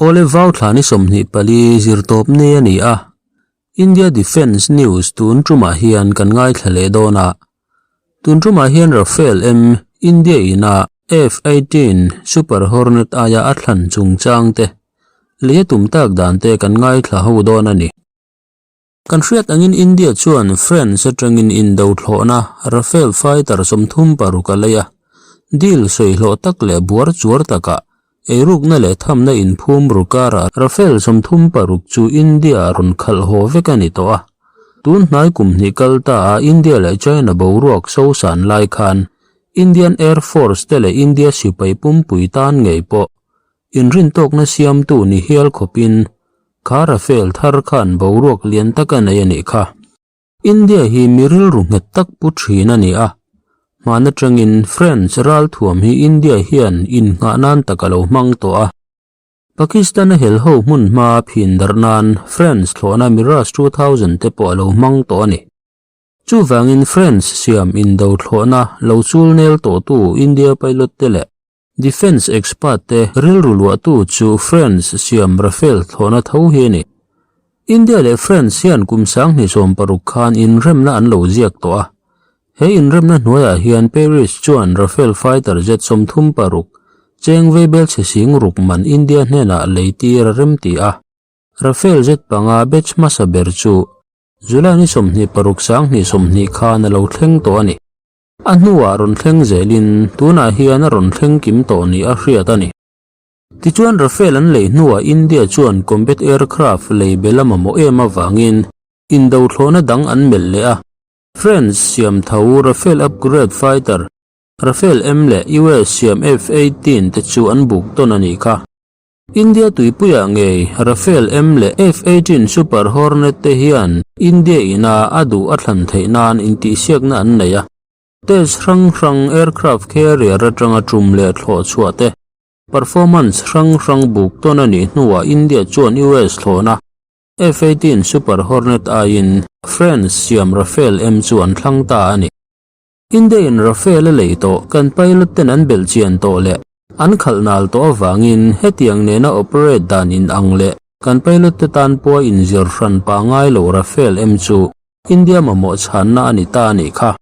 Awle vau thla ni 24 zirtawp ni a ni a, India Defence News tun tumah hian kan ngaithla leh dawn a. Tun tumah hian Rafale M India ina F-18 Super Hornet aia a thlan chungchang te lei a tum tak dan te kan ngaithla ho dawn a ni. Kan hriat angin India chuan France atangin indo thlawhna Rafale fighter 36 a lei a, deal sawi hlawh tak leh buar chuar takah eirukna leh thamna inphum ru karah Rafale 36 chu India rawn khalh haw vek a ni tawh a. Tun hnai kum hnih kal ta a India leh China boruak sosan lai khan Indian Air Force te leh India sipai pumpui tan ngei pawh inrintawkna siamtu ni hial khawpin Kha Rafale thar khan boruak lian tak a nei a nih kha. India hi mi rilru nghet tak pu thin a ni a, hman atangin French ralthuam hi India hian innghah nan tak a lo hmang tawh a. Pakistan a hel ho hmun hma phin darh nan French thlawhna Mirage 2000 te pawh a lo hmang tawh a ni. Chuvangin French siam indo thlawhna lo chul nel tawhtu India pilot te leh Defence expert te rilru luahtu chu France siam Rafale thlawhna tho hi a ni. India leh France hian kum 2016 khan inremna an lo ziak tawh a. He inremna hnuaiah hian Paris chuan Rafale fighter jet 36 cheng veibel chhe sing ruk man India hnenah lei tir a rem ti a. Rafale jet panga batch hmasa ber chu July ni 26 2020 khan a lo thleng tawh a ni. A hnuah rawn thleng zelin tunah hian a rawn thleng kim tawh ni a hriat a ni. Tichuan Rafale an lei hnuah India chuan combat aircraft lei bel a mamawh em avangin indo thlawhna dang an melh leh a. France siam tho Rafale upgrade fighter, Rafale M leh US siam F-18 te chu an buk tawn a nih kha. India tuipuiah ngei Rafale M leh F-18 Super Hornet te hian India ina a duh a thlan theih nan intihsiakna an nei a. Test hrang hrang aircraft carrier atanga tum leh thlawh chhuah te, performance hrang hrang buk tawn a nih hnuah India chuan US thlawhna F-18 Super Hornet aiin France siam Rafale M chu an thlang ta a ni. India in Rafale a lei tawh kan pilot ten an belh chian tawh leh an khalh nal tawh avangin hetiang nena operate dan in ang leh kan pilot te tan pawha inzir hran pah ngai lo Rafale M chu India mamawh chhanna a ni ta a nih kha.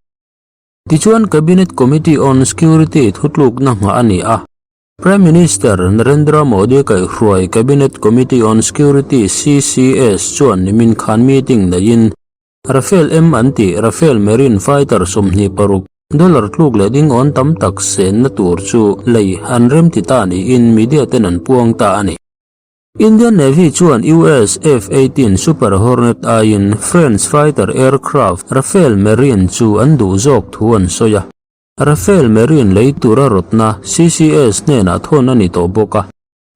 Tichuan Cabinet Committee on Security thutlukna nghah a ni a. Prime Minister Narendra Modi kaihhruai Cabinet Committee on Security, CCS, chuan nimin khan meeting neiin Rafale M an tih Rafale Marine Fighter 26 dollar tluk leh ding awn tam tak senna tur chu lei an remti ta niin media ten an puang ta a ni. Indian Navy chuan US F-18 Super Hornet aiin French fighter aircraft Rafale Marine chu an duh zawk thu an sawi a. Rafale Marine lei tura rawtna CCS hnenah thawn a ni tawh bawk a.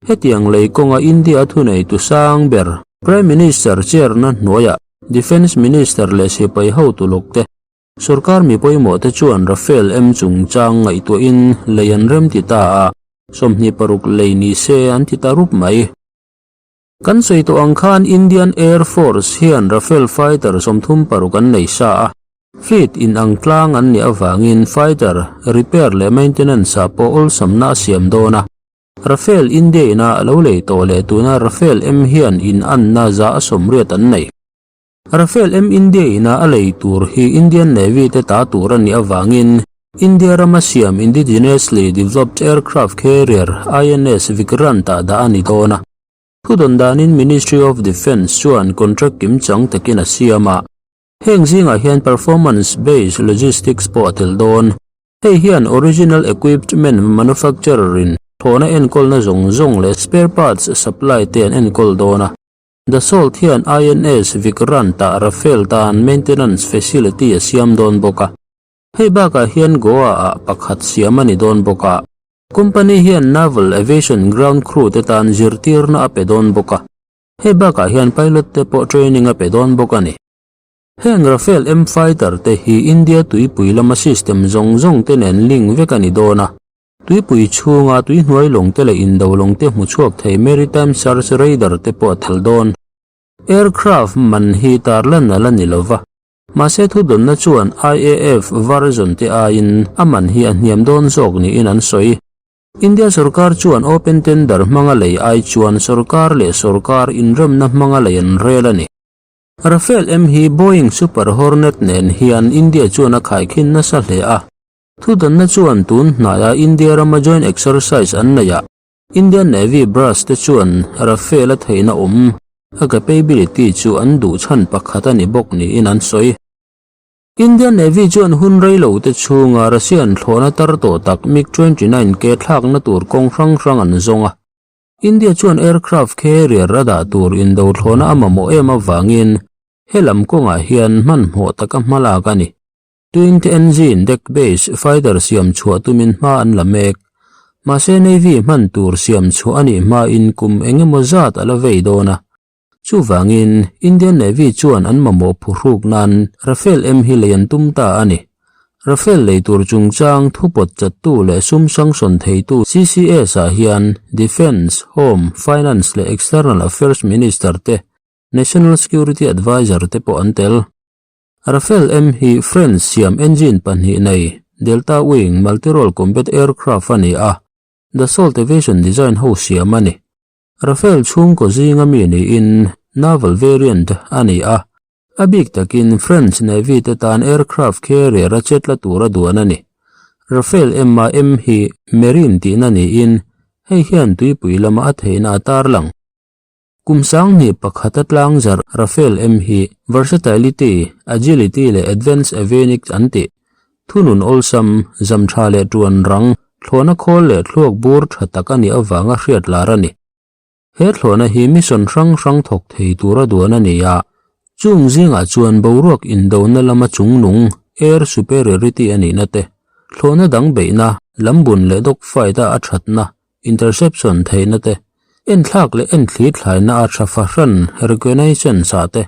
Hetiang lei kawnga India thuneitu sang ber Prime Minister chair-na hnuaiah Defence Minister leh sipai hotu lawk te, sorkar mi pawimawh te chuan Rafale M chungchang ngaihtuahin lei an rem ti ta a, 26 lei ni se an ti ta rup mai. Kan sawi tawh ang khan Indian Air Force hian Rafale fighter 36 an nei sa a, fleet inang tlang an nih avangin fighter repair leh maintenance-ah pawh awlsamna a siam dawn a. Rafale India ina a lo lei tawh leh tuna Rafale M hian in anna za a sawmriat an nei. Rafale M India ina a lei tur hi Indian Navy te ta tur a nih avangin India rama siam Indigenously Developed Aircraft Carrier INS Vikrant ah dah a ni dawn a. Thudawn danin Ministry of Defence chuan contract kimchang takin a siam a. Heng zingah hian performance based logistics pawh a tel dawn. Hei hian original equipment manufacturer in thlawhna enkawlna zawng zawng leh spare parts supply te an enkawl dawn a. Dassault hian INS Vikrant ah Rafale tan maintenance facility a siam dawn bawk a. Hei bakah hian Goa ah pakhat siam a ni dawn bawk a. Company hian Naval Aviation ground crew te tan zirtirna a pe dawn bawk a. Hei bakah hian pilot te pawh training a pe dawn bawk a ni. Heng Rafale M fighter te hi India tuipui lama system zawng zawng te nen link vek a ni dawn a. Tuipui chhunga tuihnuai lawng te leh indo lawng te hmu chhuak thei maritime search radar te pawh a tel dawn. Aircraft man hi tarlan a la ni lova. Mahse thudawnna chuan IAF version te aiin a man hi a hniam dawn zawk niin an sawi. India sorkar chuan open tender hmanga lei ai chuan sorkar leh sorkar inremna hmanga lei an rel a ni. Rafale M hi Boeing Super Hornet nen hian India chuan a khaikhin nasa hle a. Thudanna chuan tun hnaia India rama joint exercise an neihah Indian Navy brass te chuan Rafale a theihna awm a capability chu an duh chhan pakhat a ni bawk niin an sawi. Indian Navy chuan hun rei lo te chhunga Russian thlawhna tar tawh tak MiG 29 ke thlakna tur kawng hrang hrang an zawng a. India chuan aircraft carrier a dah tur indo thlawhna a mamawh em avangin he lam kawngah hian hmanhmawh taka hmalak a ni. Twin engine deck base fighter siam chhuah tumin hma an la mek. Mahse Navy hman tur siam chhuah a nih hmain kum eng emaw zat a la vei dawn a. Chuvangin, Indian Navy chuan an mamawh phuhruk nan Rafale M hi lei an tum ta a ni. Rafale lei tur chungchang thupawt chattu leh sum sanction theitu CCS-ah hian Defence, Home, Finance leh External Affairs Minister te, National Security Adviser te pawh an tel. Rafale M hi French siam engine pahnih nei Delta Wing multirole combat aircraft a ni a, Dassault Aviation design ho siam a ni. Rafale chhungkaw zinga mi niin naval variant a ni a, a bik takin French Navy te tan aircraft carrier a chetla tura duan a ni. Rafale M-a M hi Marine tihna niin hei hian tuipui lama a theihna a tarlang. Kum sanghnih pakhata tlangzarh Rafale M hi versatility, agility leh advanced avionics an tih. Thunun awlsam, zam tha leh tuan rang, thlawhna khawl leh thluak bur tha tak a nih avanga hriat lar a ni. He thlawhna hi mission hrang hrang thawk thei tura duan a ni a, chung zingah chuan boruak indona lama chungnung, air superiority, a nihna te, thlawhna dang beihna, lambun leh dog fight-a a thatna, interception, theihna te, enthlak leh enthli thlaina a tha fahran, reconnaissance-ah te,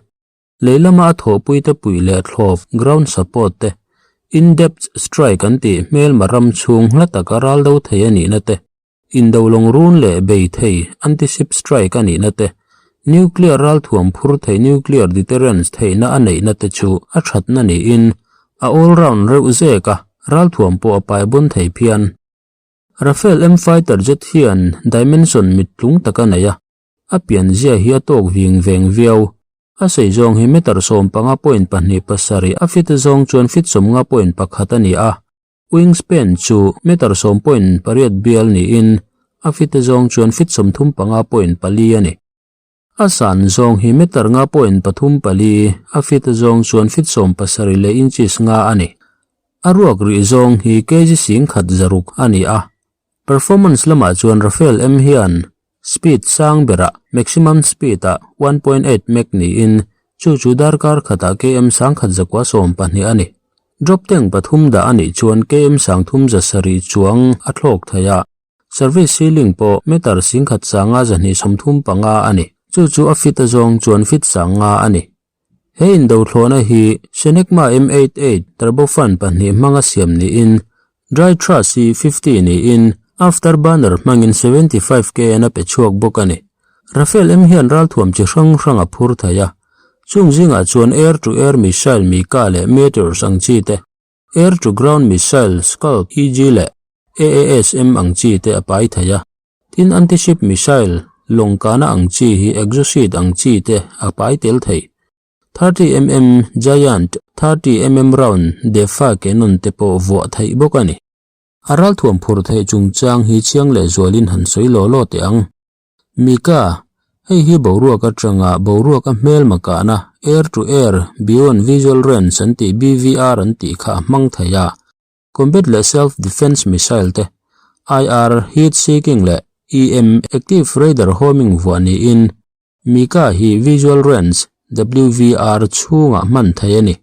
Lei lama a thawhpuite puih leh thlawp, ground support, te, in-depth strike an tih hmelma ram chhung hla taka ral do thei a nihna te, indo lawng run leh bei thei, anti-ship strike, a nihna te, nuclear ralthuam phur thei nuclear deterrence theihna a neihna te chu a thatna niin a all-round reuh zek a, ralthuam pawh a pai bun thei phian. Rafale M fighter jet hian dimension mittlung tak a nei a. A pianzia hi a tawk ving veng viau. A sei zawng hi meter 15 point 2 7, a fit zawng chuan fit 50 point 1 a ni a. Wingspan chu meter 10 point 8 bial niin a fit zawng chuan fit 35 point 4 a ni. A san zawng hi meter 5 point 3 4, a fit zawng chuan fit 17 leh inches 5 a ni. A ruak rih zawng hi kg 10 zaruk a ni a. Performance lamah chuan Rafale M hian Speed sang berah maximum speed ah 1.8 Mach niin chu chu darkar khatah km 1112 a ni. Drop tank pathum dah a nih chuan km 37 chuang a thlawk thei a, service ceiling pawh meter 1135 a ni. Chu chu a fit a zawng chuan fit sanga a ni. He indothlawhna hi Snecma M88 turbofan pahnih hmanga siam niin dry thrust hi 50 niin afterburner hmangin 75 kn a pe chhuak bawk a ni. Rafale M hian ralthuam chi hrang hrang a phur thei a, chung zingah chuan air-to-air missile Mica leh Meteors ang chi te, air-to-ground missile Scalp EG leh AASM ang chi te a pai thei a. Tin, anti-ship missile, lawng kahna ang chi hi Exocet ang chi te a pai tel thei. 30 mm Giant, 30 mm round Defa cannon te pawh vuah theih bawk a ni. A ralthuam phur theih chungchang hi chiang leh zualin han sawi law law teh ang. Mika, hei hi boruak atanga boruak a hmelma kahna, air to air, beyond visual range an tih BVR an tih kha a hmang thei a. Combat leh Self-Defense Missile te, IR, Heat Seeking leh EM, Active Radar Homing vuah niin Mika hi Visual Range, WVR, chhungah hman theih a ni.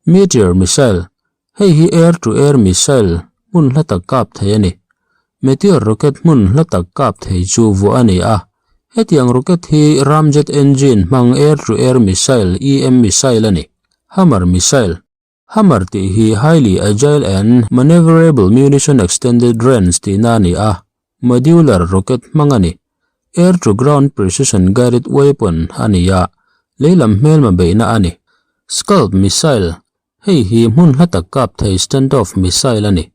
Meteor Missile, Hei hi air-to-air missile hmun hla tak kap thei a ni. Meteor rocket hmun hla tak kap thei chu vuah a ni a. Hetiang rocket hi ramjet engine hmang air-to-air missile, EM missile, a ni. Hammer Missile, Hammer tih hi Highly Agile and Maneuverable Munition Extended Range tihna a ni a, modular rocket hmang a ni. Air-to-ground precision guided weapon a ni a, lei lam hmelma beihna a ni. Scalp missile, Hei hi hmun hla tak kap thei standoff missile a ni.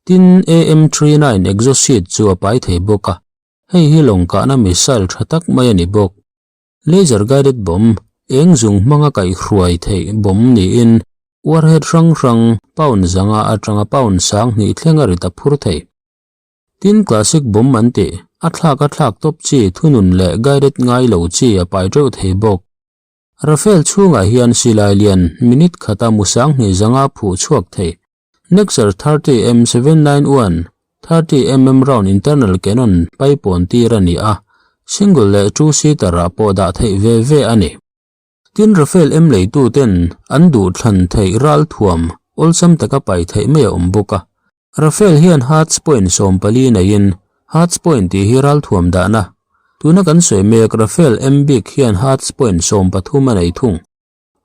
Tin, AM-39 Exocet chu a pai thei bawk a, hei hi lawng kahna missile tha tak mai a ni bawk. Laser guided bomb, eng zung hmanga kaihhruai theih bomb niin warhead hrang hrang pound zanga atanga pound sang hnih thleng a rit a phur thei. Tin, classic bomb an tih, a thlak a thlak tawp chi thunun leh guided ngai lo chi a pai teuh thei bawk. Rafale chhungah hian silai lian minute khata mu sang hnih zanga phuh chhuak thei Nexer 30 M 791, 30 mm round internal cannon paipawn tir a ni a, single leh two seater ah pawh dah theih ve ve a ni. Tin Rafale M leitu ten an duh thlan theih ralthuam awlsam taka pai theih mai a awm bawk a. Rafale hian Hartz point 14 neiin Hartz point tih hi ralthuam dahna. Tuna kan sawi mek Rafale M bik hian Hartz point 13 a nei thung.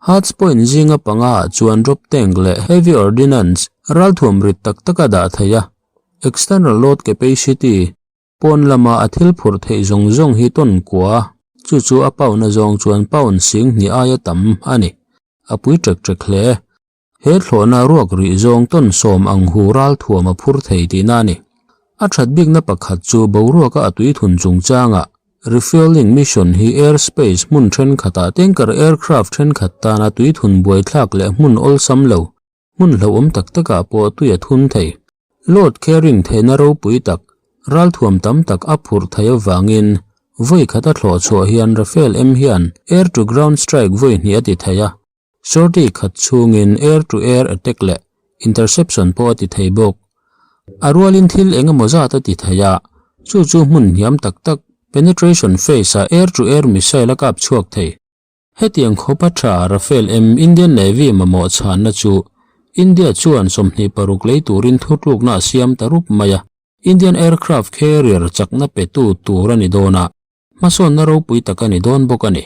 Hartz point zinga panga ah chuan drop tank leh heavy ordnance ralthuam rit tak tak a dah thei a, external load capacity pawn lama a thil phurh theih zawng zawng hi tawn kua, chu chu a pound a zawng chuan pound sing hnih aia tam a ni. A pui ṭek ṭek hle. He thlawhna ruak rih zawng tawn sawm ang hu ralthuam a phur thei tihna a ni. A that bikna pakhat chu boruaka a tui thun chungchangah refuelling mission hi air space hmun thenkhatah tanker aircraft thenkhat tana tui thun buaithlak leh hmun awlsam lo, hmun hlauhawm tak takah pawh tui a thun thei. Load carrying theihna ropui tak, ralthuam tam tak a phurh theih avangin vawi khat a thlawh chhuah hian Rafale M hian air to ground strike vawi hnih a ti thei a. Sortie khat chhungin air-to-air attack leh interception pawh a ti thei bawk. A rualin thil eng emaw zat a ti thei a, chu chu hmun hniam tak tak penetration phase-ah air-to-air missile a kap chhuak thei. Hetiang khawpa tha Rafale M Indian Navy mamawh chhanna chu India chuan 26 lei turin thutlukna a siam ta rup mai a, Indian aircraft carrier chakna petu tur a ni dawn a, hmasawnna ropui tak a ni dawn bawk a ni.